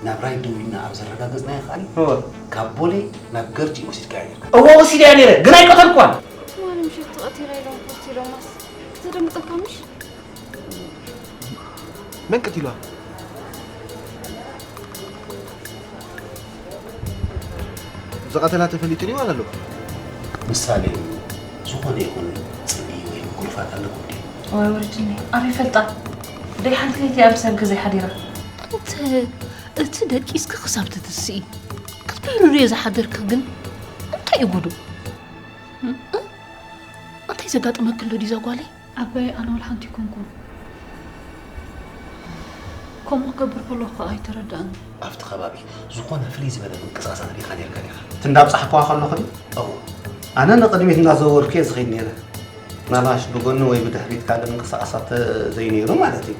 ናብ ራይድ ደዊልና ኣብ ዘረጋገጽናዮ ከኣ እወ ካብ ቦሌ ናብ ገርጂ ወሲድካያ ነርካ። እወ ወሲደያ ነይረ ግን ኣይቀተልኳን። ትማሊ ምሸት ተቐቲላ ኢሎም ፖስት ኢሎማስ ዘደምፀካ ምሽ? መን ቀቲልዋ? ዝቐተላ ተፈሊጡ ድዩ ማለት ኣለዎ? ምሳሌ ዝኾነ ይኹን ጽልኢ ወይ ምጉርፋት ኣለኩም ድዩ? ወይ ወርድኒ ኣበይ ፈልጣ ደይ ሓንቲ ለይቲ ኣብ ሰብ ገዛይ ሓዲራ እንተ እቲ ደቂስኪ ክሳብ ትትስኢ ክትበርርዮ ዝሓደርኪ ግን እንታይ እዩ ጉዱ? እንታይ ዘጋጥመኪ ኣሎ ድዩ እዛ ጓለይ? ኣባይ ኣነ ወላ ሓንቲ ኣይኮንኩን ከምኡ ክገብር ከለኹ ከዓ ኣይተረዳእን ኣብቲ ከባቢ ዝኾነ ፍልይ ዝበለ ምንቅስቃሳት ሪኢኻ ነርካ ዲኻ? እቲ እንዳብጻሕክዋ ከለኹ ድዩ? እዎ። ኣነ ንቕድሚት እንዳዘወርኩ እየ ዝኸይድ ነይረ። ናባሽ ብጎኒ ወይ ብድሕሪት ካልእ ምንቅስቃሳት ዘይነይሩ ማለት እዩ።